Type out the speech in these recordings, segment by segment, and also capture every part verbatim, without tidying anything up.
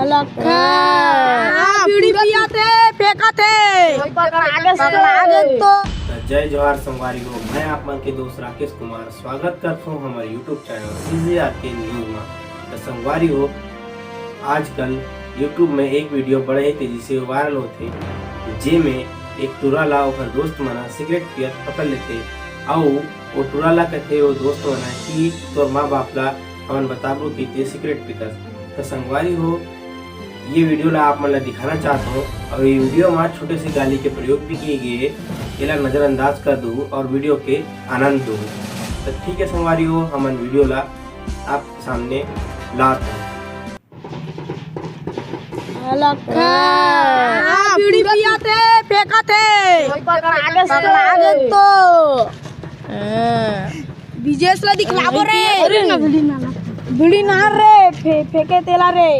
लखा। हाँ, बीड़ी पियाथे, फेंकाथे। पकड़ा गे तो। त जय जोहार संगवारी हो, मैं आप मन के दोस्त राकेश कुमार स्वागत करत हूँ हमारे YouTube चैनल सीजेआरके न्यूज में। त संगवारी हो, आजकल YouTube में एक वीडियो बड़े ही तेजी से वायरल होथे, जेमे एक टूरा ला ओकर दोस्त मन ह सिगरेट पियत पकड़ लेथे, अउ वो टूरा ला कथे वो दोस्त मन ह कि तोर माँ बाप ला हमन बताबो कि ते सिगरेट पीथस। त संगवारी हो, ये वीडियो ला आप मन ला दिखाना चाहत हूँ, और ये वीडियो में छोटे से गाली के प्रयोग भी किए गए हे, एला नजरअंदाज कर दू और वीडियो के आनंद दू। तो ठीक है संगवारी हो, हमन वीडियो ला आपके सामने लात हन। लखा। हाँ, बीड़ी पियाथे, फेंकाथे। पकड़ा गे तो। हाँ। विजेश ला दिखलाबो रे। अरे ना, बीड़ी ना, ना। बीड़ी ना रे, फे-, फेंके तेला रे।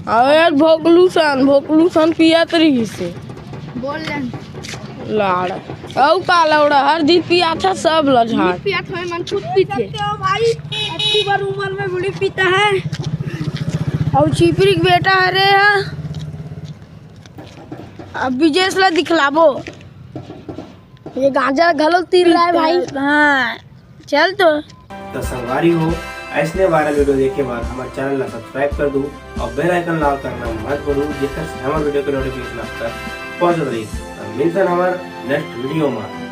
अबे यार, भोकलू सन, भोकलू सन पियत रहिस हे। बोल ले। लाड़। अउ का लौड़ा, हर दिन पियाथे सब ल झाड़। पियाथे, मन खुद पीथे। देखते हो भाई, अतकी बार उम्र में बीड़ी पीता है। अउ चिपरी के बेटा हरे हा। अब विजेश ला दिखलाबो। ये गांजा घलो तीर रहा है भाई। हाँ, चल तो। तो संगवारी हो, ऐसने वायरल वीडियो देखे बर हमारे चैनल ला सब्सक्राइब कर दू और बेल आइकन ला करना मत भूलू, जेकर से हमारे वीडियो के नोटिफिकेशन आप तक पहुंचत रही। तो मिलते हैं हमारे नेक्स्ट वीडियो में।